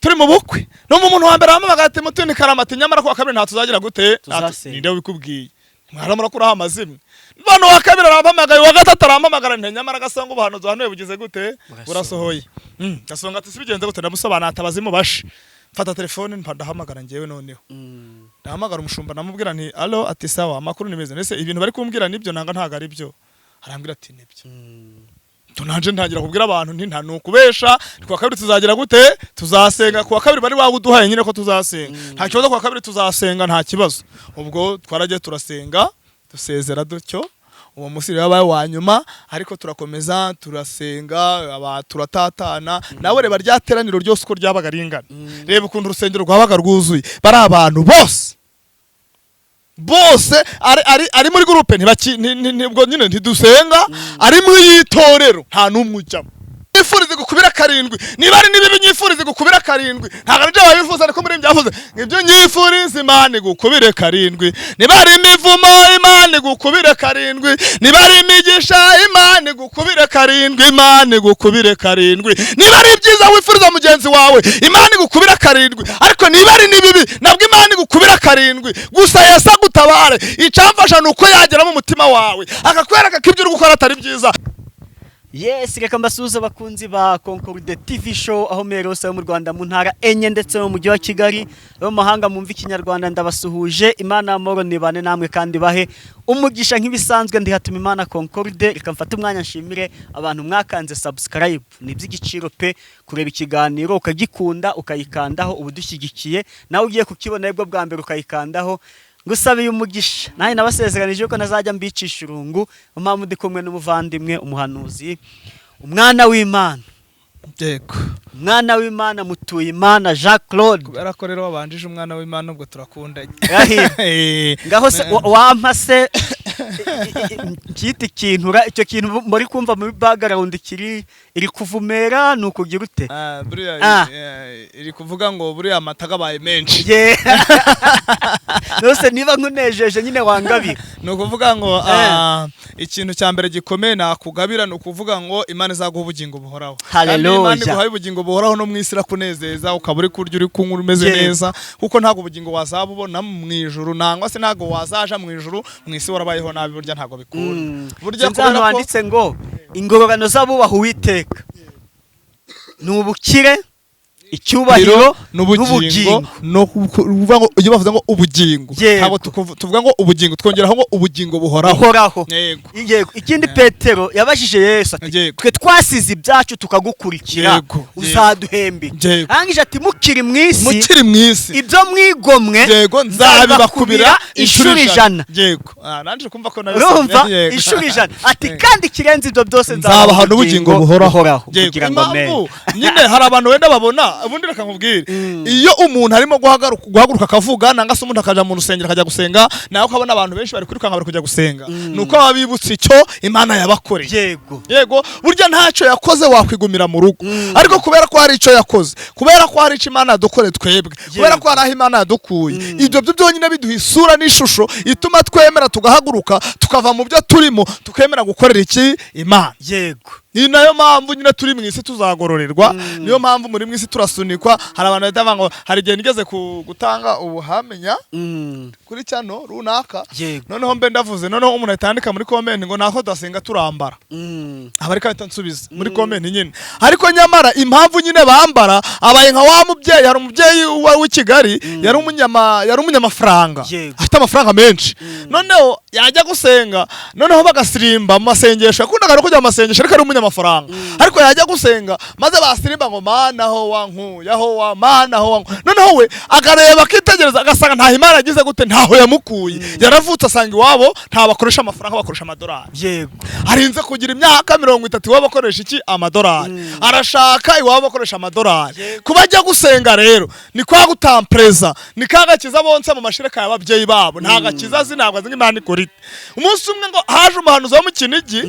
Turi mu bukwe, numva umuntu wa mbere wampamagaye ati: "Mutoni Karama," ati: "Nyamara kuwa kabiri nta tuzagira gute?" Tuzasenga. Ninde wabikubwiye? Mwaramura kuraho amazimwe. None uwa kabiri arampamagaye, uwa gatatu arampamagara, nti: "Nyamara Gasongo, ubuhanuzi wahanuye bugize gute?" Burasohoye. Burasohoye. Gasongo ati: "Si bigenze gute?" Ndamusobanura, ati: "Abazimu bashe." Mfata telefone, mpa ndahamagara njyewe. Noneho ndahamagara umushumba, namubwira nti: "Allo?" Ati: "Sawa, amakuru ni meza. Ese ibintu bari kumbwira nibyo nanga ntago ari byo?" Arambwira ati: "Nibyo." Tunanje ntangira kubwira abantu nti: "Nta nukubesha, kuwa kabiri tuzagira gute? Tuzasenga." Kuwa kabiri bari wawuduhaye nyine ko tuzasenga, nta kibazo, kuwa kabiri tuzasenga, nta kibazo. Ubwo twaragiye turasenga, dusezera dutyo. Uwo munsi rero wabaye wa nyuma, ariko turakomeza turasenga, aba turatatana. Nawe reba rya teraniro ryose uko ryabaga ringana, reba ukuntu urusengero rwabaga rwuzuye, bari abantu bose bose ari muri groupe ntibaki ubwo nyine ntidusenga, ari mu yitorero nta n'umwe ujyamo. Nyifurize gukubira karindwi, niba ari n'ibibi nyifurize gukubira karindwi. Ntabwo ari byo babifuza, ariko muri byavuze ibyo nyifurize Imana igukubire karindwi. Niba ari imivumo, Imana igukubire karindwi. Niba ari imigisha, Imana igukubire karindwi. Imana igukubire karindwi. Niba ari ibyiza wifuriza mugenzi wawe, Imana igukubire karindwi. Ariko niba ari n'ibibi, nabwo Imana igukubira karindwi. Gusa Yesu agutabare. Icamfasha ni uko yagera mu mutima wawe akakwereka ko ibyo uri gukora atari byiza. Yes, reka mbasuhuze abakunzi ba Concorde TV Show aho muherereye hose mu Rwanda, mu ntara enye ndetse no mu mujyi wa Kigali, abo mu mahanga mwumva Ikinyarwanda, ndabasuhuje. Imana y'amahoro nibane namwe kandi bahe umugisha. Nk'ibisanzwe ndi Hatuma Imana Concorde. Reka mfate umwanya nshimire abantu mwakanze subscribe, ni iby'igiciro pe. Kureba ikiganiro ukagikunda ukayikandaho, uba udushyigikiye. Nawe ugiye kukibona aribwo bwa mbere ukayikandaho, ngusabiye umugisha. Nanjye nabasezeranije ko ntazajya mbicisha irungu. Mpamvu ndi kumwe n'umuvandimwe, umuhanuzi, umwana w'Imana. Yego. Umwana w'Imana, mutuye Imana Jean Claude. Kubera ko rero wabanjije umwana w'Imana, ubwo turakundanye. Rahira. Ngaho se wampa se cyita ikintu icyo kintu muri kumva muri background kiri iri kuvumera, ni ukugira ute? Ah, buriya iri kuvuga ngo buriya amata gabaye menshi. Ye. Nose niba nkunejeje nyine wangabira. Ni ukuvuga ngo ikintu cya mbere gikomeye nakugabira ni ukuvuga ngo Imana izaguha ubugingo buhoraho. Kandi Hallelujah. Imana iguhaye ubugingo buhoraho, no mu isi irakunezeza, ukaba uri kurya, uri kunywa, umeze neza, kuko ntabwo ubugingo wazaba ubona mu ijuru, nangwa se ntabwo wazaja mu ijuru mu isi warabayeho nabi. Burya ntabwo bikunda. Burya Sinzi ahantu kubera ko handitse ngo ingororano z'abubaha Uwiteka ni ubukire, icyubahiro n'ubugingo. No kuvuga ngo iyo bavuze ngo ubugingo, ntabwo tuvuga ngo ubugingo, twongeraho ngo ubugingo buhoraho. Buhoraho. Yego. Yego. Ikindi, Petero yabajije Yesu ati: "Twe twasize ibyacu tukagukurikira, uzaduhembe?" Arangije ati: "Mukiri mu isi, mukiri mu isi, ibyo mwigomwe yego, nzabibakubira inshuro 100." Yego. Ah, nanje kumva ko nawe Urumva, inshuro 100. Ati: "Kandi ikirenze ibyo byose nzabaha n'ubugingo buhoraho." Yego. Kugira ngo amen. Impamvu nyine hari abantu wenda babona, ubundi reka nkubwire, iyo umuntu arimo guhaguruka akavuga, nanga se umuntu akaja mu rusengero akajya gusenga, nawe ukabona abantu benshi bari kwirukanka bari kujya gusenga, ni uko baba bibutse icyo Imana yabakoreye. Yego, burya ntacyo yakoze wakwigumira mu rugo, ariko kubera ko hari icyo yakoze, kubera ko hari icyo Imana yadukoreye twebwe, kubera ko hari aho Imana yadukuye, ibyo byo byonyine biduha isura n'ishusho ituma twemera tugahaguruka, tukava mu byo turimo, tukemera gukorera iki? Imana. Ni nayo mpamvu nyine turi mu isi tuzagororerwa. Niyo mpamvu muri mu isi turasunikwa. Hari abantu bahita bavuga ngo hari igihe nigeze gutanga ubuhamya kuri channel runaka, noneho mbe ndavuze, noneho umuntu ahita yandika muri comment ngo nako tudasenga turambara. Aba ariko ahita nsubiza muri comment nyine. Ariko nyamara impamvu nyine bambara, abaye nka wa mubyeyi. Hari umubyeyi w'i Kigali yari umunyamafaranga, afite amafaranga menshi. Noneho yajya gusenga, noneho bagasirimba mu masengesho. Yakundaga no kujya mu masengesho, ariko ari umunyamafaranga. Ariko yajya gusenga, maze basirimba ngo: "Mana aho wankuye, aho wa Mana aho wankuye." Noneho we akareba, akitegereza, agasanga ntaho Imana yagize gute, ntaho yamukuye. Yaravutse asanga iwabo nta bakoresha amafaranga, bakoresha amadolari. Arinze kugira imyaka 30, iwabo bakoresha iki? Amadolari. Arashaka, iwabo bakoresha amadolari. Kuba ajya gusenga rero ni kwa gutampereza, ni ka gakiza bonsa mu mashereka y'ababyeyi babo. Nta gakiza azi, ntabwo azi ngo Imana ikora ite. Umunsi umwe ngo haje umuhanuzi wo mu Kinigi,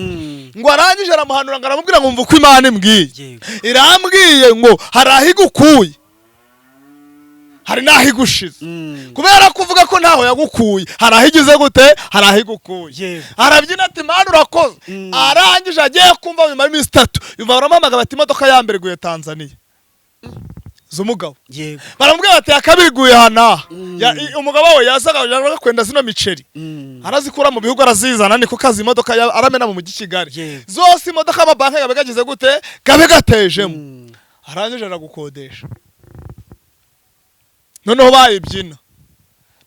ngo arangije aramuhanura, ngo aramubwira ngo: "Mva uko Imana imbwiye, irambwiye ngo hari aho igukuye, hari n'aho igushize." Kubera kuvuga ko ntaho yagukuye, hari aho igize gute? Hari aho igukuye. Arabyina ati: "Mana urakoze." Arangije agiye kumva, nyuma y'iminsi 3 yumva baramuhamagara bati: "Imodoka ya mbere iguye Tanzania." z'umugabo. Yego. Baramubwira bati yakabiguye aha n'aha. Umugabo we yazaga yazaga kwenda zino miceri, arazikura mu bihugu arazizana, niko kazi, imodoka aramena mu mujyi Kigali. Zose imodoka, amabanki gabe gagize gute, gabe gatejemo. Arangije aragukodesha, noneho bayibyina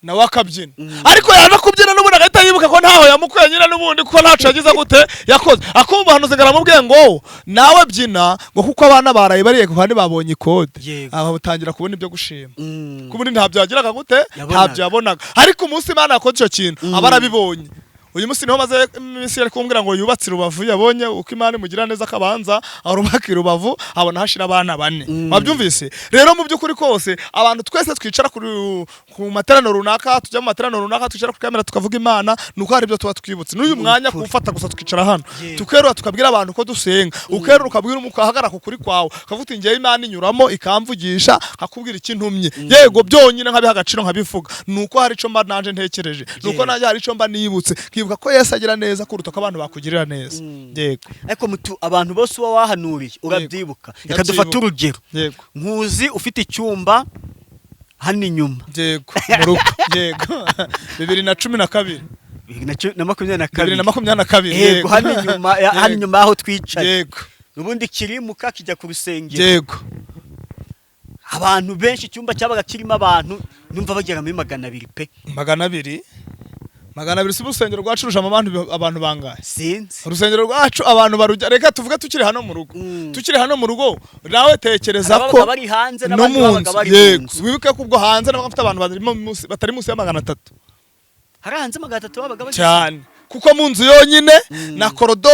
nawe akabyina. Ariko yaje kubyina n'ubundi agahita yibuka ko ntaho yamukuye nyine n'ubundi, kuko ntaco yagize gute, yakoze. Akumva umuhanuzi ngo aramubwiye ngo nawe byina, ngo kuko abana baraye bariye kandi babonye ikode. Aba batangira kubona ibyo gushima. Kubundi ntabyo yagiraga gute? Yabonaga. Ntabyo yabonaga, ariko umunsi Imana yakoze icyo kintu aba arabibonye. Uyu munsi niho maze iminsi yari kumbwira ngo yubatse i Rubavu, yabonye uko Imana imugira neza, akabanza arubaka i Rubavu, abona hashira abana bane. Wabyumvise rero, mu by'ukuri kose abantu twese twicara ku materaniro runaka, tujya mu materaniro runaka, twicara kuri kamera tukavuga Imana, ni uko hari ibyo tuba twibutse n'uyu mwanya. Ukuri. Kuwufata gusa tukicara hano, tukerura tukabwira abantu ko dusenga, ukerura ukabwira ugahagarara ku kuri kwawe, ukavuga uti ngewe Imana inyuramo ikamvugisha, nkakubwira ikintumye, yego, byonyine nkabiha agaciro nkabivuga, ni uko hari icyo mba nanje ntekereje, ni uko nanjye hari icyo mba nibutse, nkibuka ko Yesu agira neza kuruta ko abantu bakugirira neza. Yego. Ariko mutu abantu bose uba wahanuriye urabyibuka. Reka Ndabyibuka. dufate urugero. Yego. Nkuzi ufite icyumba hano inyuma. Yego, mu rugo, yego, 2012. 2022. 2022. Yego, hano inyuma hano inyuma y'aho twicaye. Ubundi kirimuka kijya ku rusengero. Abantu benshi, icyumba cyabaga kirimo abantu numva bagera muri 200 pe. 200, 200. Si urusengero rwacu rujamo abantu bangahe? Sinzi. Urusengero rwacu abantu barujya, reka tuvuge tukiri hano mu rugo. Tukiri hano mu rugo, nawe tekereza Hari ko ababaga bari hanze no n'abandi mu babaga nzu bari mu nzu. Wibuke ko ubwo hanze nabo bafite abantu batari munsi ya 300. Hari hanze 300 babaga bageze. Cyane, kuko mu nzu yonyine na korodo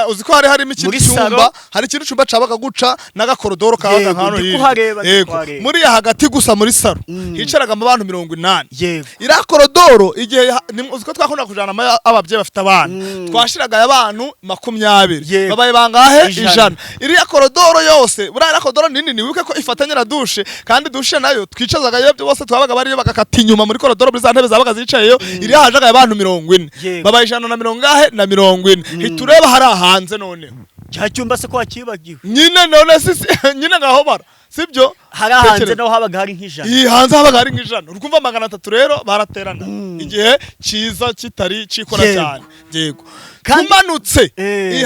uzi ko hari harimo ikindi Muri salo. cyumba, hari ikindi cyumba cabaga guca n'agakorodoro kabaga Yego, nk'hano ndi hirya. kuhareba, ndi kuhareba. Muri hagati gusa muri salo hicaragamo abantu 80. Iriya korodoro igihe uzi ko twakunda kujana ababyeyi bafite abana, twashiragayo abantu 20. Babaye bangahe? 100. 100. Iriya korodoro yose, buriya iriya korodoro ni nini, wibuke ko ifatanye na dushe, kandi dushe nayo twicazagayo bose twabaga bariyo, bagakata inyuma muri korodoro muri za ntebe zabaga zicayeyo, iriya hajagayo abantu 40. Babaye ijana na mirongo ingahe? Na 40. Ntitureba hari hanze noneho. Cya cyumba se ko wakibagiwe? Nyine none si nyine ngaho bara sibyo. Hari hanze Tekereza. naho habaga hari nk'100. Iyi hanze habaga hari nk'100, urumva 300 rero baraterana igihe cyiza kitari cikora cyane, yego. Tumanutse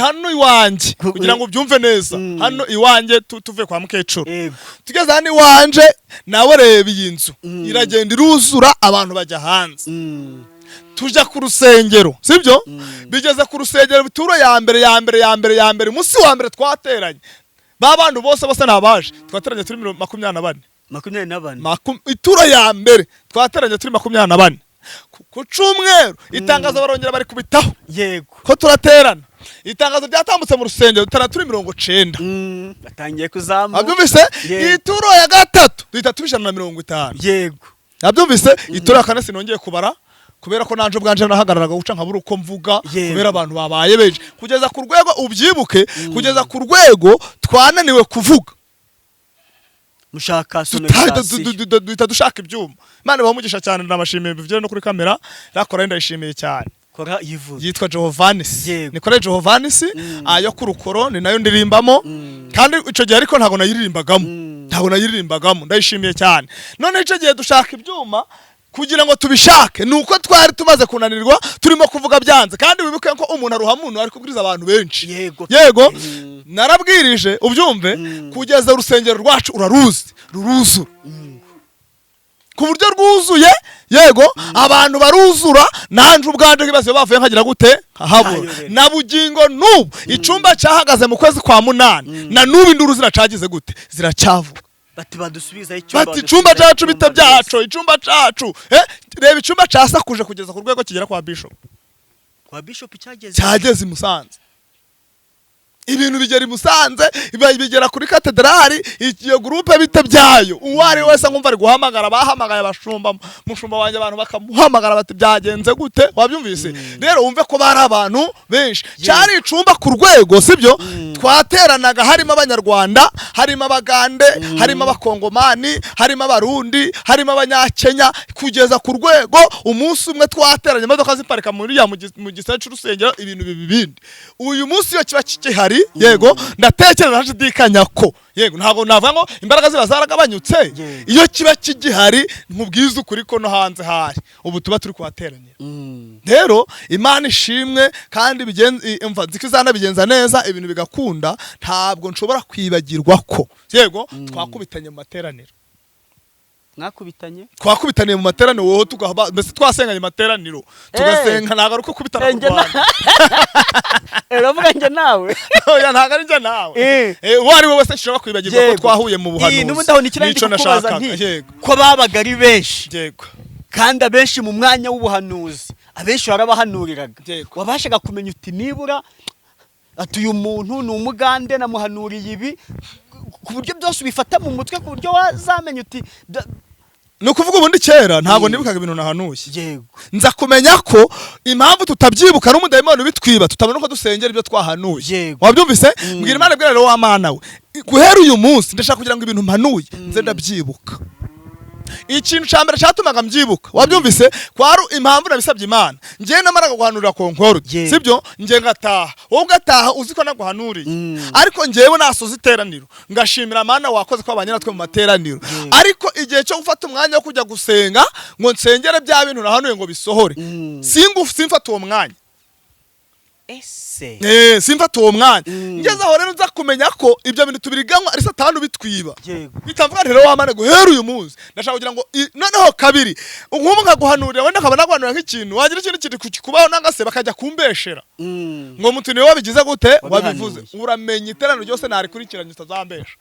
hano iwanjye kugira ngo ubyumve neza, hano iwanjye tuvuye kwa mukecuru, tugeze hano iwanje, nawe reba iyi nzu iragenda iruzura, abantu bajya hanze. Tujya ku rusengero, sibyo? Bigeze ku rusengero, bituro ya mbere ya mbere ya mbere ya mbere, umunsi wa mbere twateranye, ba bantu bose bose ntabaje, twateranye turi 24. 24. Ituro ya mbere twateranye turi 24. Ku cyumweru itangazo barongera bari kubitaho ko turaterana. Itangazo ryatambutse mu rusengero, dutera turi 90. Batangiye kuzamuka. Abyumvise? Yego. Ituro ya gatatu duhita tuba 150. Nabyumvise? Ituro ya kane sinongeye kubara, kubera ko nanje ubwanje nahagararaga guca nkabura uko mvuga, kubera abantu babaye benshi, kugeza ku rwego ubyibuke, kugeza ku rwego twananiwe kuvuga. Mushaka sonorisation. Duhita dushaka ibyuma. Imana ibahe umugisha cyane, ndabashimiye, bivugire no kuri kamera rakora, ndayishimiye cyane. Kora yivuze. Yitwa Jehovanisi. Nikore Jehovanisi ayo ku rukoro ni nayo ndirimbamo. Kandi icyo gihe ariko ntabwo nayiririmbagamo. Ntabwo nayiririmbagamo. Ndayishimiye cyane. None icyo gihe dushaka ibyuma, kugira ngo tubishake ni uko twari tumaze kunanirwa, turimo kuvuga byanze. Kandi wibuke ko umuntu aruha muntu ari kubwiriza abantu benshi. Yego. Narabwirije, ubyumve, kugeza urusengero rwacu uraruzi ruruzura ku buryo rwuzuye, yego, abantu baruzura, nanje ubwanje nkibaze bavuye nkagira gute, nkahabura. Nkayobera. Na bugingo n'ubu icyumba cyahagaze mu kwezi kwa munani, na n'ubu induru ziracagize gute, ziracyavuga. Bati badusubizaho icyumba. Bati icyumba Badusubizaho cyacu bite icyumba byacu, icyumba cacu. Reba icyumba casakuje kugeza ku rwego kigera kwa bishop. Kwa bishop cyageze. Cyageze i Musanze, ibintu bigera i Musanze, bigera kuri katedrali. Iyo groupe bite byayo, uwo ari we wese nkumva ari guhamagara, bahamagaye abashumba, mushumba wanjye, abantu bakamuhamagara bati byagenze gute? Wabyumvise rero, wumve ko bari abantu benshi, cyari icumba ku rwego, sibyo? Twateranaga harimo Abanyarwanda, harimo Abagande, harimo Abakongomani, harimo Abarundi, harimo Abanyakenya, kugeza ku rwego umunsi umwe twateranye imodoka ziparika muri ya mu gisare cy'urusengero, ibintu bibi bindi. Uyu munsi iyo kiba kigihari. kigihari. Yego, ndatekereza ntashidikanya ko, yego, ntabwo navuga ngo imbaraga ziba zaragabanyutse. Iyo kiba kigihari, nkubwiza ukuri ko no hanze hari ubu tuba turi kuhateranira. Rero Imana ishimwe, kandi umva, nzi ko izanabigenza neza, ibintu bigakunda. Ntabwo nshobora kwibagirwa ko, yego, twakubitanye mu materaniro. Mwakubitanye? Twakubitaniye mu materaniro, wowe tugahaba, mbese twasenganye materaniro, tugasenga. Ntabwo ari uko kubitana Njye kurwana. Uravuga njye nawe? Oya, ntabwo ari njye nawe. Uwo ari we wese nshobora kwibagirwa ko twahuye mu buhanuzi. N'ubundi aho nikira ndi Nico kukubaza nashakaga. nti Yego. ko babaga ari benshi, kandi abenshi mu mwanya w'ubuhanuzi, abenshi warabahanuriraga, wabashaga kumenya uti nibura ati uyu muntu ni umugande, namuhanuriye ibi, ku buryo byose ubifata mu mutwe, ku buryo wazamenya uti Ni ukuvuga ubundi kera ntabwo nibukaga ibintu nahanuye. Nza kumenya ko impamvu tutabyibuka ari umudayimoni ubitwiba, tutabona uko dusengera ibyo twahanuye. Wabyumvise? Mbwira Imana, bwira rero wa Mana we, guhera uyu munsi ndashaka kugira ngo ibintu mpanuye nze ndabyibuka. Ikintu cya mbere cyatumaga mbyibuka, wabyumvise, kwari impamvu nabisabye Imana. Njyewe namaraga guhanurira Concorde, sibyo, njye ngataha, wowe ugataha uzi ko naguhanuriye, ariko njyewe nasoza iteraniro ngashimira Mana wakoze ko abanye natwe mu materaniro, ariko igihe cyo gufata umwanya wo kujya gusenga ngo nsengere bya bintu nahanuye ngo bisohore, simfata uwo mwanya. Ese? Simfata uwo mwanya. Ngeze aho rero nza kumenya ko ibyo bintu tubiriganywa ari Satani ubitwiba. Bitavuga rero wa Mana, guhera uyu munsi ndashaka kugira ngo noneho kabiri nk'ubu nkaguhanurira, wenda nkaba naguhanurira nk'ikintu, wagira ikindi kintu kikubaho, nanga se bakajya kumbeshera ngo mutu niwe wabigize gute, Wabihanuye. wabivuze. Uramenye iteraniro ryose narikurikiranye utazambesha,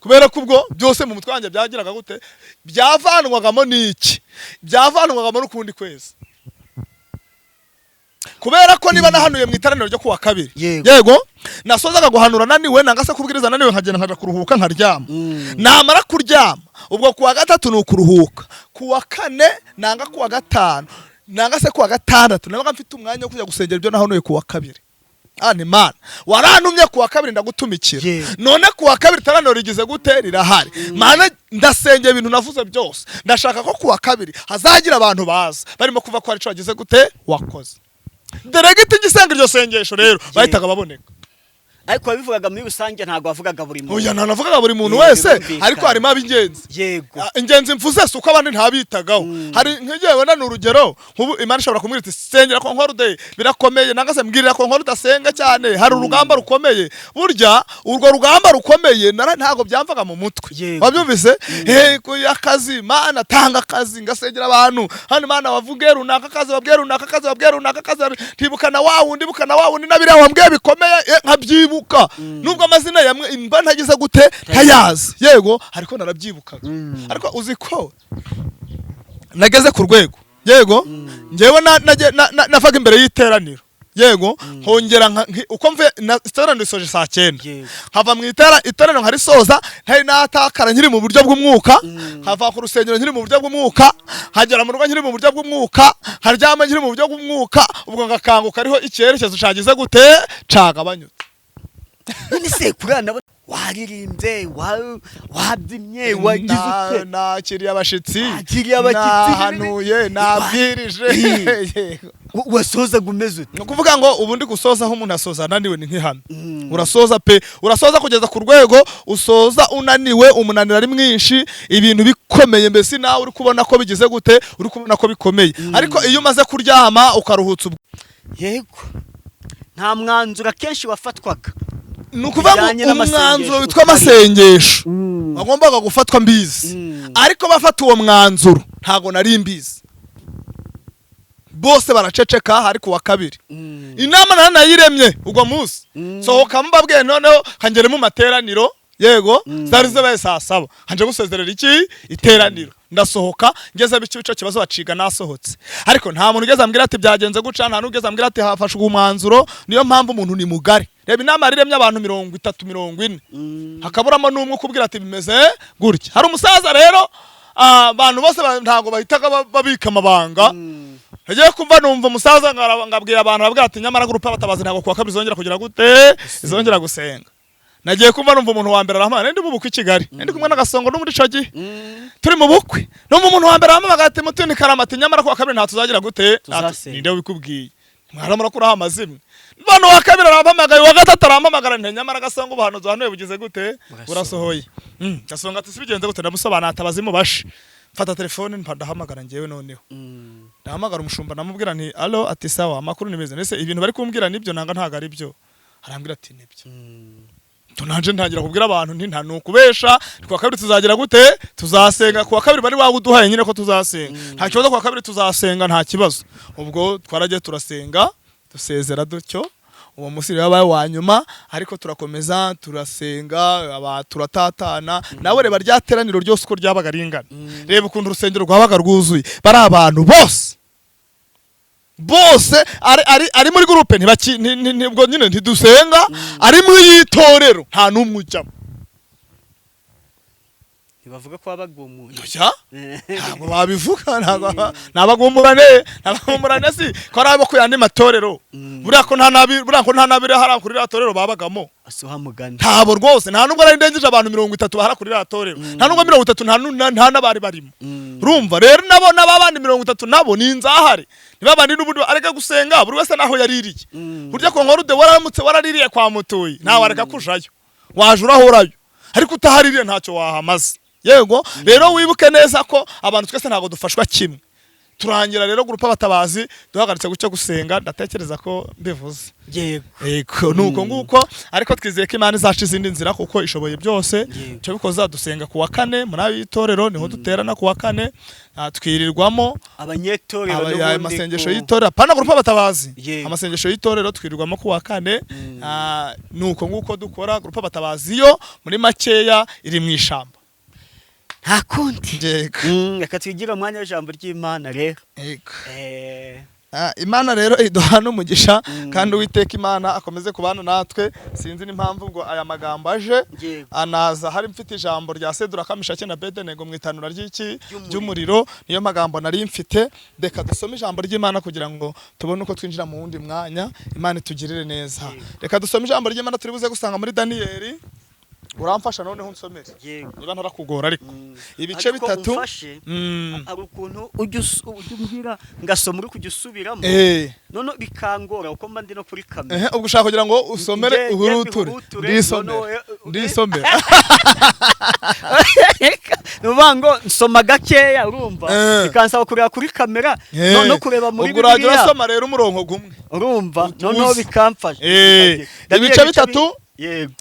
kubera ko ubwo byose mu mutwe wanjye byagiraga gute, byavanwagamo n'iki, byavanwagamo n'ukundi kwezi, kubera ko niba nahanuye mu iteraniro ryo kuwa kabiri, yego, nasozaga guhanura naniwe, nanga se kubwiriza naniwe, nkagenda nkaja kuruhuka nkaryama. Namara kuryama, ubwo kuwa gatatu ni ukuruhuka, kuwa kane nanga kuwa gatanu nanga se kuwa gatandatu nabaga mfite umwanya wo kujya gusengera ibyo nahanuye kuwa kabiri. Ah, ni Mana warantumye kuwa kabiri ndagutumikira. None kuwa kabiri iteraniro rigize gute, rirahari. Mana, ndasengera ibintu navuze byose, ndashaka ko kuwa kabiri hazagira abantu baza barimo kuva ko hari ico wagize gute, wakoze. Deregiti ngisenga iryo sengesho rero bahitaga baboneka. Ariko wabivugaga muri rusange, ntabwo wavugaga buri muntu. Oya, ntanavugaga buri muntu wese, Birumvikana. ariko harimo ab'ingenzi. Ah, ingenzi mvuze si uko abandi ntabitagaho. Hari nk'igihe wenda, ni urugero, nk'ubu Imana ishobora kumubwira iti sengera Concorde, birakomeye, nanga se mbwirira Concorde udasenga cyane, hari urugamba rukomeye. Burya urwo rugamba rukomeye ntabwo byamvaga mu mutwe. Wabyumvise? Ku akazi, Mana tanga akazi, ngasengera abantu hano, Mana bavuge runaka akazi, babwiye runaka akazi, babwiye runaka akazi, ntibukana wa wundi, bukana wa wundi, nabiriya wambwiye bikomeye, nkabyibuka nubwo amazina yamwe mba ntagize gute, ntayazi. Yego, ariko narabyibukaga. Ariko uzi ko nageze ku rwego, yego, njyewe navaga imbere y'iteraniro, yego, nkongera uko mvuye iteraniro risoje saa 9, nkava mu iteraniro nkarisoza ntari natakara, nkiri mu buryo bw'umwuka, nkava ku rusengero nkiri mu buryo bw'umwuka, nkagera mu rugo nkiri mu buryo bw'umwuka, nkaryama nkiri mu buryo bw'umwuka, ubwo ngakanguka ariho icyerekezo cagize gute, cagabanyutse. None se kuriya nabo waririmbye, wabyinnye, wagize ute? Nakiriye abashitsi. Nakiriye abashyitsi. Nahanuye, nabwirije. Yego. Wasozaga umeze ute? Ni ukuvuga ngo ubundi gusoza aho umuntu asoza ananiwe ni nk'ihame. Urasoza pe, urasoza kugeza ku rwego usoza unaniwe, umunaniro ari mwinshi, ibintu bikomeye, mbese nawe uri kubona ko bigize gute, uri kubona ko bikomeye. Ariko iyo umaze kuryama ukaruhutsa Yego, nta mwanzuro akenshi wafatwaga Ni ukuvuga ngo bijyanye n'amasengesho umwanzuro witwa utari. Amasengesho wagombaga gufatwa mbizi, ariko bafata uwo mwanzuro ntago nari mbizi. Bose baraceceka. Hari ku wa kabiri, inama naranayiremye ubwo munsi, sohoka mbabwiye noneho kangere mu materaniro. Yego, zari zabaye saa 7, hanje gusezerera iki iteraniro, ndasohoka ngeze bice ico kibazo baciga nasohotse, ariko nta muntu ugeze ambwira ati byagenze guca, nta n'ugeze ambwira ati hafashwe umwanzuro. Niyo mpamvu umuntu ni mugari. Reba inama yariremye abantu 30, 40, hakaburamo n'umwe ukubwira ati bimeze gutya. Hari umusaza rero, abantu bose ntabwo bahitaga babika amabanga. Nagiye kumva numva umusaza ngabwira abantu, arabwira ati nyamara groupe abatabazi ntabwo kuwa kabiri izongera kugira gute, izongera gusenga. Nagiye kumva numva umuntu wa mbere arahamagara. Ndi mu bukwe i Kigali, ndi kumwe n'agasongo no muri ico gihe, turi mu bukwe, numva umuntu wa mbere arahamagara ati mutini karama, ati nyamara kuwa kabiri nta tuzagira gute. Tuzasenga. Ninde wabikubwiye? Mwaramura kuraho amazimwe. Mbona uwa kabiri arampamagaye, uwa gatatu arampamagara, nti nyamara Gasongo ubuhanuzi wahanuye bugize gute? Burasohoye. Gasongo ati si bigenze gute? Ndamusobanura, atabazimu bashe. Mfata telefone mpa ndahamagara njyewe noneho. Ndahamagara umushumba, ndamubwira nti allo, ati sawa, amakuru ni meza, ese ibintu bari kumbwira nibyo nanga ntago ari byo? Arambwira ati nibyo. Tunanje ntangira kubwira abantu nti nta nukubesha, kuwa kabiri tuzagira gute? Tuzasenga. Kuwa kabiri bari wawuduhaye nyine ko tuzasenga, nta kibazo, kuwa kabiri tuzasenga, nta kibazo. Ubwo twaragiye turasenga, dusezera dutyo. Uwo munsi rero wabaye wa nyuma, ariko turakomeza turasenga, aba turatatana nawe. Reba rya teraniro ryose uko ryabaga ringana, reba ukuntu urusengero rwabaga rwuzuye, bari abantu bose bose ari muri groupe ntibaki ubwo nyine ntidusenga, ari mu itorero nta n'umwe ujyamo. Ntibavuga ko wabagumuye? Oya, ntabwo babivuga, ntabwo nabagumurane, nabagumurane si ko ari abo ku yandi matorero. Buriya ko nta nabi hariya kuri iriya torero babagamo. Asuha mugani. Ntabo rwose, nta nubwo nari ndengeje abantu 30 bahara kuri iriya torero, nta nubwo 30, nta n'abari barimo. Urumva rero nabo n'ababandi 30 nabo ni inzahare, niba abandi n'ubundi areka gusenga, buri wese naho yaririye. Burya ko nkorude waramutse waraririye kwa Mutuyi, ntawe areka kujayo, waje urahorayo, ariko utahaririye ntacyo wahamaze. Yego, rero wibuke neza ko abantu twese ntabwo dufashwa kimwe. Turangira rero groupe Abatabazi duhagaritse gucyo gusenga, ndatekereza ko mbivuze. Yego. Yego, nuko nguko, ariko twizeye ko Imana izaca izindi nzira kuko ishoboye byose. Icyo bikoza dusenga kuwa kane muri ayo itorero, niho duterana kuwa kane, twirirwamo. Abanyetorero n'ubundi amasengesho y'itorero, apana groupe Abatabazi. Amasengesho y'itorero twirirwamo kuwa kane. Nuko nguko dukora. Groupe Abatabazi yo muri makeya iri mu ishamba. Nta kundi. Yego. Reka twigire umwanya w'ijambo ry'Imana rero. Yego. Imana rero iduha n'umugisha, kandi Uwiteka Imana akomeze kubana natwe. Sinzi n'impamvu ngo aya magambo aje, anaza hari mfite ijambo rya Seduraka, Meshaki na Bedenego mu itanura ry'iki? Ry'umuriro. Ry'umuriro. Niyo magambo nari mfite. Reka dusome ijambo ry'Imana kugira ngo tubone uko twinjira mu wundi mwanya. Imana itugirire neza. Reka dusome ijambo ry'Imana turi buze gusanga muri Daniyeli. Uramfasha noneho unsomere, niba ntarakugora, ariko ibice Ariko 3. umfashe, hari ukuntu ujya umbwira ngasoma uri kujya usubiramo, none bikangora uko mba ndi no kuri kamera. Ehe, ubwo ushaka kugira ngo usomere Nge uhuruture? mbihuruture, Ndisomere. noneho, Ndisomere. Ni ukuvuga ngo nsoma gakeya, urumva, bikansaba kureba kuri kamera no kureba muri Ubwo urajya Bibiliya. urasoma rero umurongo gumwe. Urumva, Utuze. noneho bikamfasha. Daniel Ibice 3. Yego.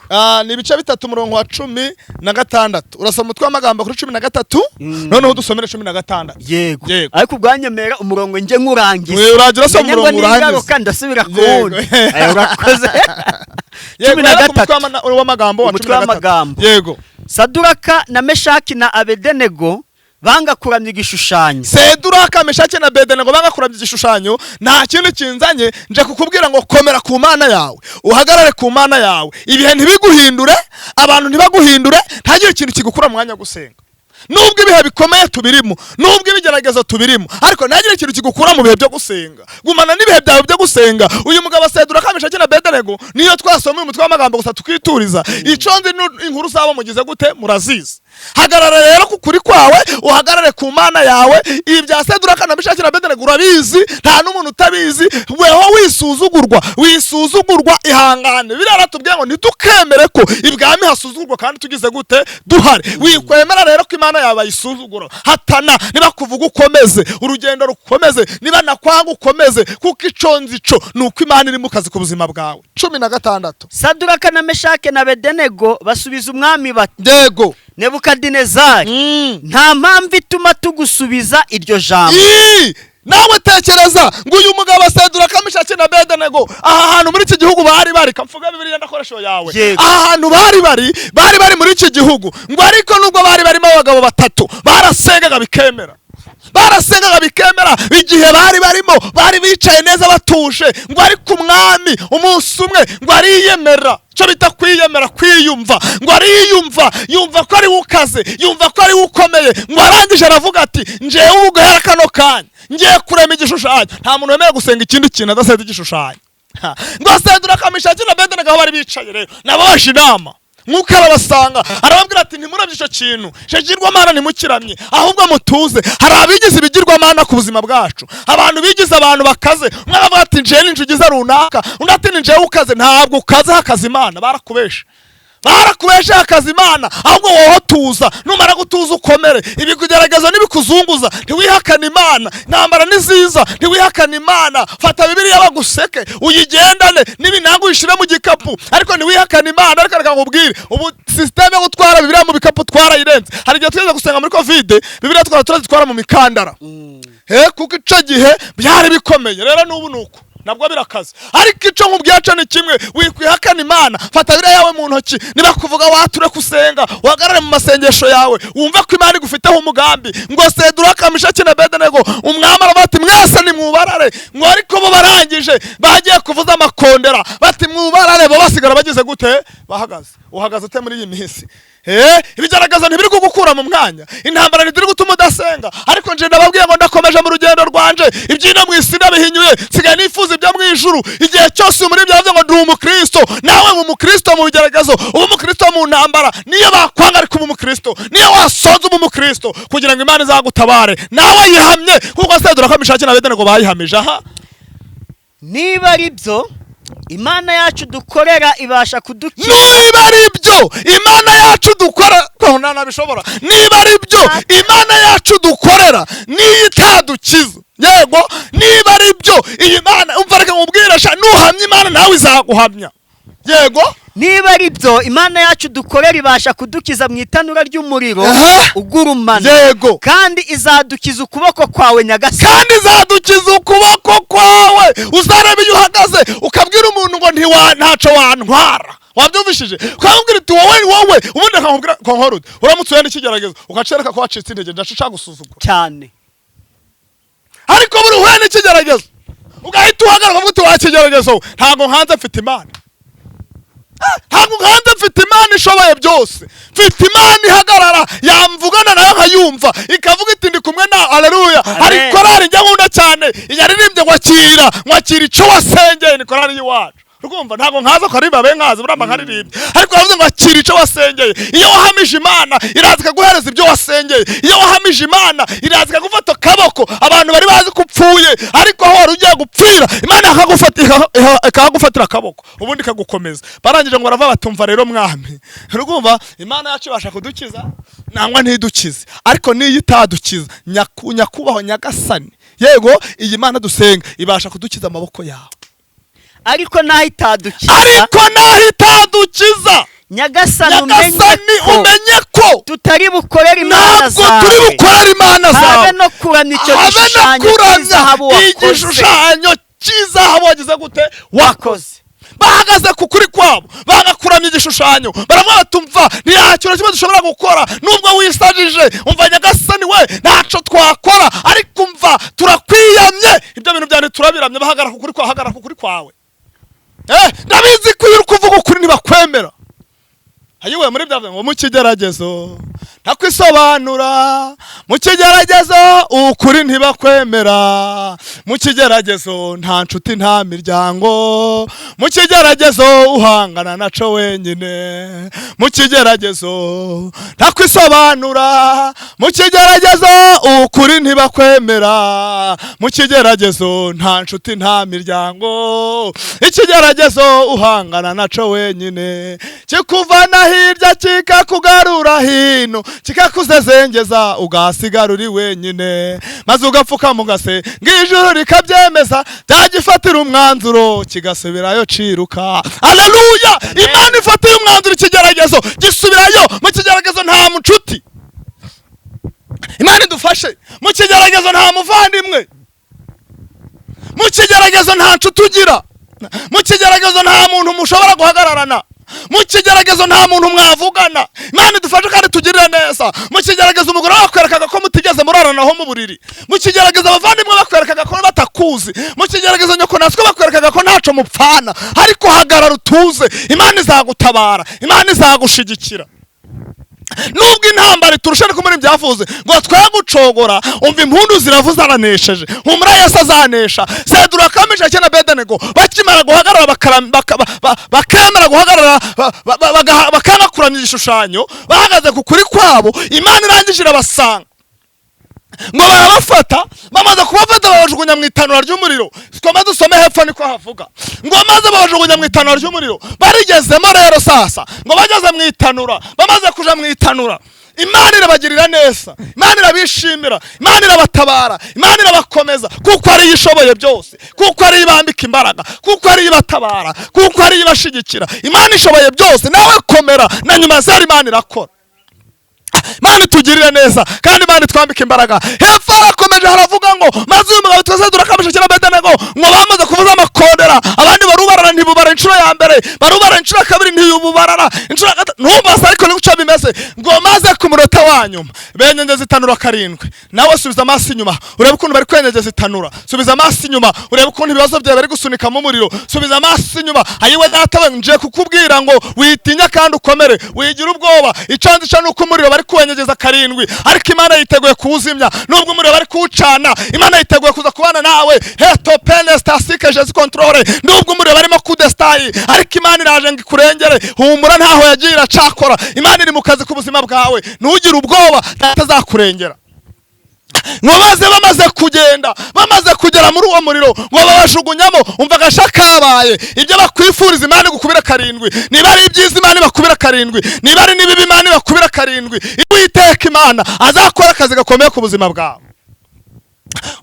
Ni ibice 3, umurongo wa 16. Urasoma umutwe w'amagambo kuri 13, noneho udusomere 16. Yego. Yego. Ariko ubwanyemera umurongo njye nkurangiza. We urajya urasoma Menye ngo umurongo urangize. ningaruka ndasubira ku Yego. wundi. Aya, urakoze. Yego, Cumi na rero ku mutwe gatatu. w'amagambo wa Umutwe 13. w'amagambo. Yego. Saduraka na Meshaki na Abedenego banga kuramya igishushanyo. Seduraka, Meshaki na Bedenego banga kuramya igishushanyo. Nta kintu kinzanye, nje kukubwira ngo komera ku Mana yawe, uhagarare ku Mana yawe, ibihe ntibiguhindure, abantu ntibaguhindure, ntagire ikintu kigukura mu mwanya wo gusenga. Nubwo ibihe bikomeye tubirimo, nubwo ibigeragezo tubirimo, ariko ntagire ikintu kigukura mu bihe byo gusenga. Gumana n'ibihe byawe byo gusenga. Uyu mugabo Seduraka, Meshaki na Bedenego, niyo twasoma uyu mutwe w'amagambo gusa tukituriza, ico nzi inkuru zabo mugize gute? Murazizi. Hagarara rero ku kuri kwawe, uhagarare ku Mana yawe. Ibi bya Seduraka na Meshaki na Bedenego urabizi, nta n'umuntu utabizi. Weho wisuzugurwa, wisuzugurwa, ihangane. Biriya aratubwiye ngo ntitukemere ko ibwami hasuzugurwa kandi tugize gute? Duhari. Wikwemera rero ko Imana yawe bayisuzugura. Hatana, niba kuvuga ukomeze urugendo, rukomeze, niba nakwanga ukomeze, kuko ico nzi co ni uko Imana iri mu kazi ku buzima bwawe. 16. Saduraka na Meshake na Abedenego basubiza umwami bati: Nebukadinezari, nta mpamvu ituma tugusubiza iryo jambo. Ii! Nawe tekereza ngo uyu mugabo Seduraka, Meshaki na Bedenego, aha hantu muri iki gihugu bari bari, kamvuga Bibiliya ndakoresho yawe. Aha hantu bari bari muri iki gihugu, ngo ariko nubwo bari barimo abagabo batatu barasengaga bikemera, barasengaga bikemera. Igihe bari barimo bari bicaye neza batuje, ngo ariko umwami umunsi umwe ngo ariyemera, icyo bita kwiyemera, kwiyumva, ngo ariyumva, yumva ko ari we ukaze, yumva ko ari we ukomeye, ngo arangije aravuga ati: "Njewe ubu guhera kano kanya ngiye kurema igishushanyo, nta muntu wemerewe gusenga ikindi kintu adasenze igishushanyo." Ha. Ngo Seduraka, Meshaki na Bedenego aho bari bicaye rero nabo baje inama. Mwuka arabasanga, arababwira ati: "Ntimuramye icyo kintu, icyo kigirwamana ntimukiramye, ahubwo mutuze." Hari abigize ibigirwamana ku buzima bwacu, abantu bigize abantu bakaze. Umwe aravuga ati: "Njyewe ni ugize runaka," undi ati: "Ni njyewe ukaze." Ntabwo ukaze, hakaza Imana. Barakubesha, barakubesha, hakaza Imana. Ahubwo wowe tuza, numara gutuza ukomere. Ibikugerageza nibikuzunguza, ntiwihakane Imana. Intambara ni nziza, ntiwihakane Imana. Fata Bibiliya baguseke, uyigendane, n'ibinanga uyishyire mu gikapu, ariko ntiwihakane Imana. Ariko reka nkubwire, ubu système yo gutwara Bibiliya mu bikapu twarayirenze. Hari igihe twigeze gusenga muri COVID, Bibiliya twara turazitwara mu mikandara. Kuko ico gihe byari bikomeye. Rero n'ubu nuko nabwo birakaze, ariko ico nkubwiye cyo ni kimwe: wikwihakana Imana. Fata Bibiliya yawe mu ntoki, niba kuvuga wature kusenga, uhagarare mu masengesho yawe, wumve ko Imana igufiteho umugambi. Ngo Seduraka, Mishaki na Bedenego, umwami aravuga ati: "Mwese nimwubarare." Ngo ariko bo barangije bagiye kuvuza amakondera bati: "Mwubarare," bo basigara bagize gute? Bahagaze. Uhagaze ute muri iyi minsi? Ibigaragaza ntibiri kugukura mu mwanya, intambara ntiziri gutuma udasenga. Ariko nje ndababwiye ngo ndakomeje mu rugendo rwanje. Ibyino mu isi ndabihinyuye, nsigaye nifuza ibyo mu ijuru. Igihe cyose muri byavuze ngo ndi umukristo, nawe mu mukristo mu bigeragezo, uba umukristo mu ntambara. Niyo bakwanga, ariko uba umukristo. Niyo wasonza, uba umukristo, kugira ngo Imana izagutabare nawe yihamye, kuko Seduraka, Mishaki na Bedenego bayihamije aha. Niba ari byo, Imana yacu dukorera ibasha kudukiza. Niba ari byo, Imana yacu dukora ko ntanabishobora. Niba ari byo, Imana yacu dukorera niyo itadukiza. Yego, niba ari byo, iyi Mana, umva, reka nkubwire sha, nuhamya Imana nawe izaguhamya. Yego. Niba ari byo, Imana yacu dukorera ibasha kudukiza mu itanura ry'umuriro ugurumana, kandi izadukiza ukuboko kwawe, Nyagasani. Kandi izadukiza ukuboko kwawe. Uzareba iyo uhagaze ukabwira umuntu ngo ntiwa ntaco wantwara, wabyumvishije, ukamubwira uti: "Wowe, wowe." Ubundi akamubwira ko nkora ute? Uramutse uhuye n'ikigeragezo ugacereka ko wacitse intege, ndaca ushaka gusuzugura. Cyane. Ariko buri uhuye n'ikigeragezo ugahita uhagarara ukavuga uti: "Wakigeragezo we, ntabwo nkanze, mfite Imana. Ntabwo nkanze, mfite Imana ishoboye byose, mfite Imana ihagarara, yamvugana nayo nkayumva, ikavuga iti: 'Ndi kumwe nawe.'" Aleluya! Hari korari njya nkunda cyane yaririmbye ngo: "Akira, ngo akira icyo wasengeye." Ni korari y'iwacu. Urumva, ntabwo nkaza kuririmba be nkazi buramba nkaririmbye, ariko yavuze ngo: "Akira icyo wasengeye." Iyo wahamije Imana, iraza ikaguhereza ibyo wasengeye. Iyo wahamije Imana, iraza ikagufata akaboko. Abantu bari bazi ko upfuye, ariko aho wari ugiye gupfira, Imana ikahagufatira akaboko, ubundi ikagukomeza. Barangije ngo barava batumva rero mwami. Urumva, Imana yacu ibasha kudukiza nangwa ntidukize, ariko niyo itadukiza, nyakubahwa Nyagasani, yego, iyi Mana dusenga ibasha kudukiza amaboko yawe. Ariko naho itadukiza, Ariko naho itadukiza, Nyagasani, umenye Nyagasani, ko umenye ko tutari bukorere imana ntabwo turi zawe, bukorere imana habe zawe, no kuramya icyo habe no gishushanyo kuramya cy'izahabu wakoze. Igishushanyo cy'izahabu wagize gute? Wakoze. Bahagaze ku kuri kwabo, banga kuramya igishushanyo. Baravuga bati: "Umva, nta kintu na kimwe dushobora gukora nubwo wisajije. Umva Nyagasani we, ntaco twakora, ariko umva, turakwiyamye, ibyo bintu byawe turabiramye." Bahagarara ku kuri kwawe. Hagarara ku kuri kwawe. Ndabizi ko iyo uri kuvuga ukuri ntibakwemera. Ayiwe, muri bya ngo mu kigeragezo ntakwisobanura, mu kigeragezo ukuri ntibakwemera, mu kigeragezo nta nshuti, nta miryango, mu kigeragezo uhangana naco wenyine. Mu kigeragezo ntakwisobanura, mu kigeragezo ukuri ntibakwemera, mu kigeragezo nta nshuti, nta miryango, ikigeragezo uhangana naco wenyine, kikuvana hirya kikakugarura hino, kikakuzezengeza ugasigara uri wenyine, maze ugapfukama ugase ng'ijuru rikabyemeza, byagifatira umwanzuro kigasubirayo ciruka. Aleluya! Imana ifatiye umwanzuro ikigeragezo gisubirayo. Mu kigeragezo nta mucuti, Imana idufashe. Mu kigeragezo nta muvandimwe, mu kigeragezo nta nshuti ugira, mu kigeragezo nta muntu mushobora guhagararana, mu kigeragezo nta muntu mwavugana. Imana idufashe kandi tugirire neza. Mu kigeragezo umugore bakwerekaga ko mutigeze muraranaho mu buriri, mu kigeragezo abavandimwe bakwerekaga ko batakuzi, mu kigeragezo nyoko natwe bakwerekaga ko ntaco mupfana. Ariko hagarara utuze, Imana izagutabara, Imana izagushigikira nubwo intambara iturusha. Ariko muri byavuze ngo twe gucogora. Umva, impundu ziravuze, aranesheje. Humura, Yesu azanesha. Seduraka, Meshaki na Abedenego bakimara guhagarara, bakemera guhagarara, bakanga kuramya igishushanyo, bahagaze ku kuri kwabo, Imana irangije irabasanga ngo barabafata. Bamaze kubafata babajugunya mu itanura ry'umuriro. Twama dusome hepfo, niko havuga ngo maze babajugunya mu itanura ry'umuriro. Barigezemo rero sasa, ngo bageze mu itanura, bamaze kuja mu itanura, Imana irabagirira neza, Imana irabishimira, Imana irabatabara, Imana irabakomeza, kuko ariyo ishoboye byose, kuko ariyo ibambika imbaraga, kuko ariyo ibatabara, kuko ariyo ibashigikira. Imana ishoboye byose. Nawe komera, na nyuma zari Imana irakora. Imana itugirire neza kandi Imana itwambike imbaraga. Hepfo harakomeje haravuga ngo maze uyu mugabo twese durakamishakira Abedenego, ngo bamaze kuvuza amakondera, abandi barubarara, ntibubara inshuro ya mbere, barubara inshuro ya kabiri, ntiyububarara inshuro ya gatatu, ntumbaze, ariko ni bimeze. Ngo maze ku munota wa nyuma benyengeza itanura karindwi. Nawe subiza amaso inyuma urebe ukuntu bari kwenyegeza itanura. Subiza amaso inyuma urebe ukuntu ibibazo byawe bari gusunikamo umuriro. Subiza amaso inyuma. Ayiwe data we, nje kukubwira ngo witinya kandi ukomere, wigira ubwoba. Icyo nzi cyo ni uko umuriro bari kuwenyegeza karindwi, ariko Imana yiteguye kuwuzimya. Nubwo umuriro bari kuwucana, Imana yiteguye kuza kubana nawe. Heto pene stasike jesi controle. Nubwo umuriro barimo kudestayi, ariko Imana iraje ngo ikurengere. Humura, ntaho yagiye, iracakora. Imana iri mu kazi k'ubuzima bwawe, ntugire ubwoba, data azakurengera. Ngo maze bamaze kugenda, bamaze kugera muri uwo muriro, ngo babajugunyamo, umva agasha kabaye. Ibyo bakwifuriza, Imana igukubira karindwi. Niba ari ibyiza, Imana ibakubira karindwi. Niba ari n'ibibi, Imana ibakubira karindwi. Uwiteka Imana azakora akazi gakomeye ku buzima bwawe.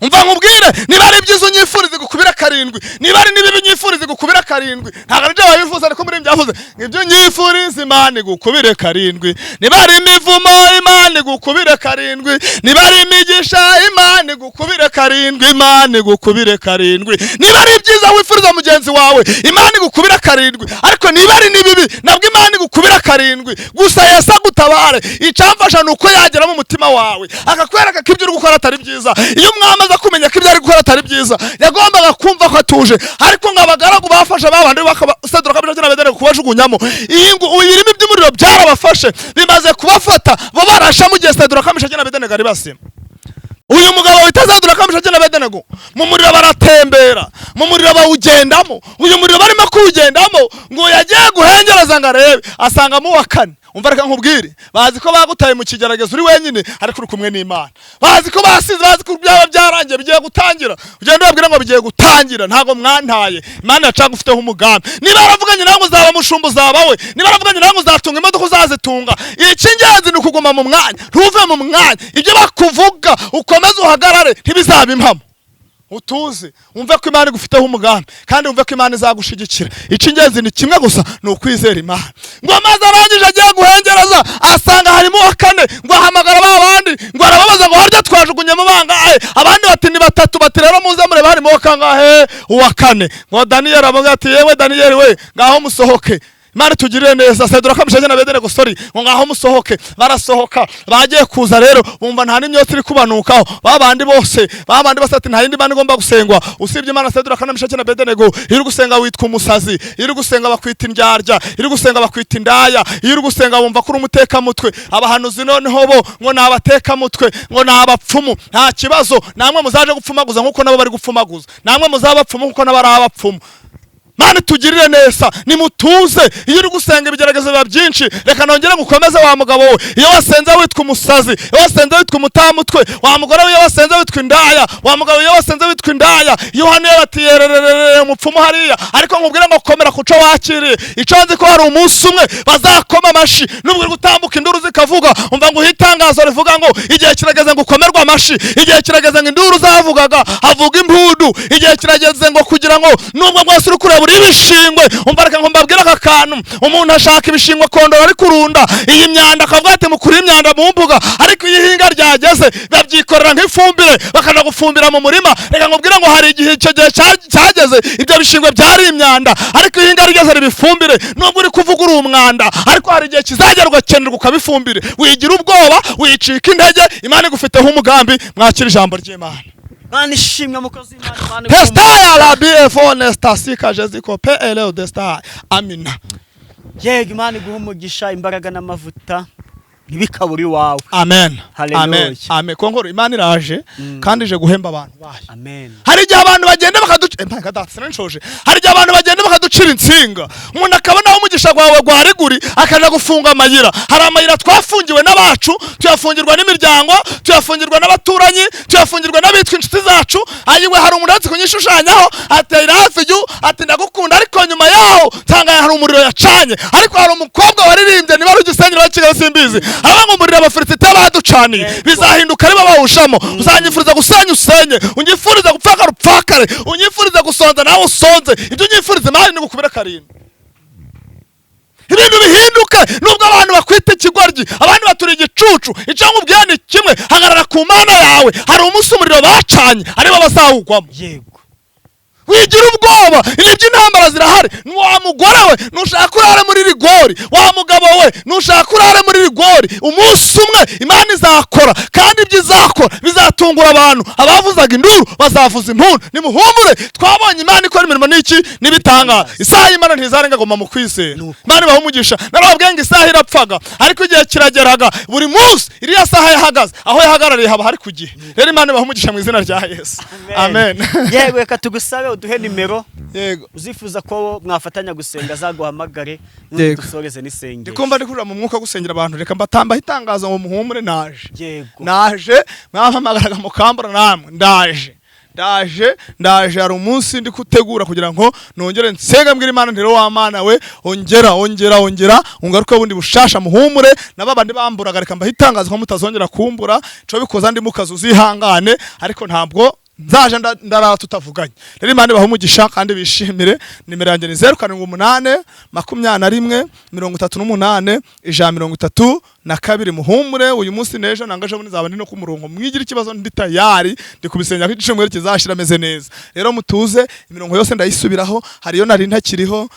Umva nkubwire, niba ari ibyiza unyifuriza, igukubira karindwi. Niba ari n'ibibi unyifuriza, igukubira karindwi. Ntabwo ari byo wabifuza, ariko muri byavuze ibyo unyifuriza, Imana igukubire karindwi. Niba ari imivumo, Imana igukubire karindwi. Niba ari imigisha, Imana igukubire karindwi. Imana igukubire karindwi. Niba ari ibyiza wifuriza mugenzi wawe, Imana igukubira karindwi. Ariko niba ari n'ibibi, nabwo Imana igukubira karindwi. Gusa Yesu agutabare. Icyamfasha ni uko yagera mu mutima wawe akakwereka ko ibyo uri gukora atari byiza. Iyo umwami aza kumenya ko ibyo ari gukora atari byiza, yagombaga kumva ko atuje. Ariko ngo abagaragu bafashe babandi bakabasadura kabiri na bedere kubajugunyamo, iyi ngo ibirimi by'umuriro byarabafashe. Bimaze kubafata, bo barasha mu gihe Sadura kamisha na Bedenego ari basima. Uyu mugabo wita Zadura kamisha na Bedenego, mu muriro baratembera, mu muriro bawugendamo. Uyu muriro barimo kuwugendamo, ngo yagiye guhengereza ngo arebe, asangamo uwa kane. Umva, reka nkubwire, bazi ko bagutaye mu kigeragezo uri wenyine, ariko uri kumwe n'Imana. Bazi ko basize, bazi ko byaba byarangiye, bigiye gutangira. Ugenda ubabwira ngo bigiye gutangira, ntabwo mwantaye. Imana yacaga ufiteho umugambi. Niba yaravuganye nawe ngo uzaba mushumba, uzaba we. Niba yaravuganye nawe ngo uzatunga imodoka, uzazitunga. Icy'ingenzi ni ukuguma mu mwanya, ntuve mu mwanya. Ibyo bakuvuga, ukomeze uhagarare, ntibizaba impamo. Utuze, wumve ko Imana igufiteho umugambi kandi wumve ko Imana izagushigikira. Icy'ingenzi ni kimwe gusa, ni ukwizera Imana. Ngo amazi arangije agiye guhengereza, asanga harimo uwa kane. Ngo ahamagara ba bandi, ngo arababaza ngo harya twajugunyemo bangahe? Abandi bati ni batatu. Bati rero muze murebe harimo uwa kangahe, uwa kane. Ngo Daniyeli avuga ati yewe Daniyeli we, ngaho musohoke. Imana itugirire neza. Sedura kamushaje na Bedere gusori, ngo ngaho musohoke. Barasohoka. Bagiye kuza rero, bumva nta n'imyotsi iri kubanukaho. Babandi bose, babandi bose ati nta yindi mana igomba gusengwa usibye Imana Sedura kanamishake na Bedenego. Iyo uri gusenga witwa umusazi, iyo uri gusenga bakwita indyarya, iyo uri gusenga bakwita indaya, iyo uri gusenga bumva ko uri umutekamutwe. Abahanuzi noneho bo ngo ni abatekamutwe, ngo ni abapfumu. Nta kibazo, namwe muzaje gupfumaguza nkuko nabo bari gupfumaguza, namwe muzaba abapfumu nkuko nabo ari abapfumu. Mana tugirire neza. Nimutuze. Iyo uri gusenga ibigeragezo biba byinshi. Reka nongere ngukomeze, wa mugabo we. Iyo wasenze witwa umusazi, iyo wasenze witwa umutamutwe. Wa mugore we, iyo wasenze witwa indaya. Wa mugabo, iyo wasenze witwa indaya. Iyo uhanuye bati yerererere umupfumu hariya. Ariko nkubwire ngo komera kuco wakiriye. Icyo nzi ko hari umunsi umwe bazakoma amashi nubwo uri gutambuka induru zikavuga. Umva ngo itangazo rivuga ngo igihe kirageze ngo ukomerwe amashi, igihe kirageze ngo induru zavugaga havuga impundu, igihe kirageze ngo kugira ngo nubwo bwose uri kureba uri ibishingwe. Umva, reka ngo mbabwire aka kantu. Umuntu ashaka ibishingwe kondora ari kurunda iyi myanda, akavuga ati mukure imyanda mu mbuga. Ariko iyo ihinga ryageze babyikorera nk'ifumbire, bakaja gufumbira mu murima. Reka nkubwire ngo hari igihe icyo gihe cyageze, ibyo bishingwe byari imyanda, ariko ihinga rigeze ribifumbire. Nubwo uri kuvuga uri umwanda, ariko hari igihe kizagera ugakenerwa ukabifumbire. Wigira ubwoba, wicika intege, Imana igufiteho umugambi. Mwakira ijambo ry'Imana. Imana ishimwe, mukozi w'Imana, Imana iguhe Testaya la BF nestasika jeziko PL destai. Amina. Yego, Imana iguha umugisha, imbaraga n'amavuta. Ntibikabure iwawe. Amen. Hallelujah. Amen, amen. Konkoro, Imana iraje kandi ije guhemba abantu bayo. Amen. Hari igihe abantu bagenda bakaduca, mpaga data, sinanshoje. Hari igihe abantu bagenda bakaducira insinga, umuntu akabona aho umugisha gwawe gwari guri, akaja gufunga amayira. Hari amayira twafungiwe n'abacu, tuyafungirwa n'imiryango, tuyafungirwa n'abaturanyi, tuyafungirwa n'abitwa inshuti zacu. Ayiwe, hari umuntu uretse kunyishushanyaho, atera hafi you, ati ndagukunda, ariko nyuma yaho nsanga hari umuriro yacanye. Ariko hari umukobwa waririmbye, niba ari igisenyero wa Kigali simbizi, aravuga ngo umuriro Abafilisitiya baducaniye bizahinduka aribo bawushamo. Uzanyifuriza gusenya usenye, unyifuriza gupfakara upfakare, unyifuriza gusonza nawe usonze. Ibyo unyifuriza, Imana nigukubira karindwi, ibintu bihinduke. Nubwo abantu bakwita ikigoryi, abandi batura igicucu, icyo nkubwiye ni kimwe: hagarara ku Mana yawe. Hari umunsi umuriro bacanye aribo bazawugwamo. Wigira ubwoba, iby'intambara zirahari. Wa mugore we, nushaka urare muri rigori. Wa mugabo we, nushaka urare muri rigori. Umunsi umwe Imana izakora, kandi ibyo izakora bizatungura abantu. Abavuzaga induru bazavuza impundu. Nimuhumure, twabonye Imana ikora imirimo n'iki n'ibitangaza. Isaha y'Imana ntizarenga, goma mu kwizera. Nuko. Imana ibaha umugisha. Narababwiye ngo isaha irapfaga, ariko igihe kirageraga. Buri munsi iriya saha yahagaze aho yahagarariye haba hari ku gihe. Rero Imana ibaha umugisha mu izina rya Yesu, amen. Yego, reka tugusabe uduhe nimero. Yego. Uzifuza ko mwafatanya gusenga azaguhamagare, nundi dusoreze n'isengesho. Ndikumva ndi kurira mu mwuka gusengera abantu. Reka mbatambaho itangazo ngo muhumure, naje. Naje, mwampamagaraga mukambura, namwe ndaje, ndaje, ndaje. Hari umunsi ndi gutegura kugira ngo nongere nsenga, mbwira Imana ntiro wa Mana we, ongera, ongera, ongera ungaruke bundi bushasha. Muhumure, nababandi bamburaga, reka mbaho itangazo ko mutazongera kumbura. Cyo bikoza ndi mukazi, uzihangane, ariko ntabwo nzaje ndarara tutavuganye. Rero Imana ibahe umugisha kandi bishimire. Nimero yanjye ni 0782813132. Muhumure, uyu munsi n'ejo nanga ejo bundi nzaba ndi no ku murongo. Mwigira ikibazo, ndi tayari, ndi kubisenya ko icyumweru kizashira ameze neza. Rero mutuze, imirongo yose ndayisubiraho. Hari iyo nari ntakiriho,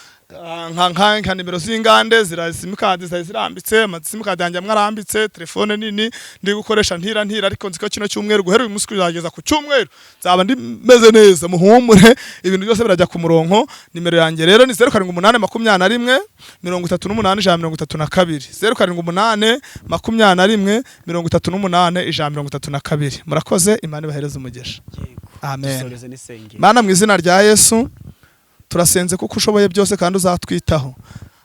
nka nimero z'ingande zira simukadi zari zirambitse, amasimukadi yanjye amwe arambitse, telefone nini ndi gukoresha ntira ntira, ariko nzi ko kino cyumweru, guhera uyu munsi kuzageza ku cyumweru, nzaba ndi meze neza. Muhumure, ibintu byose birajya ku murongo. Nimero yanjye rero ni 078218 132, 07828132. Murakoze, Imana ibahereze umugisha. Amen. Dusoreze n'isengesho. Mana, mu izina rya Yesu, turasenze kuko ushoboye byose kandi uzatwitaho.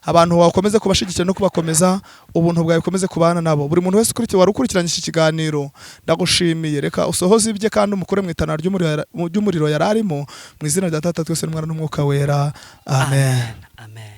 Abantu wakomeze kubashyigikira no kubakomeza, ubuntu bwawe bukomeze kubana nabo. Buri muntu wese ukurikiye, wari ukurikiranye iki kiganiro, ndagushimiye. Reka usohoze ibye kandi umukure mu itana ry'umuriro yari arimo, mu izina rya Data twese n'Umwana n'Umwuka Wera, amen. Amen.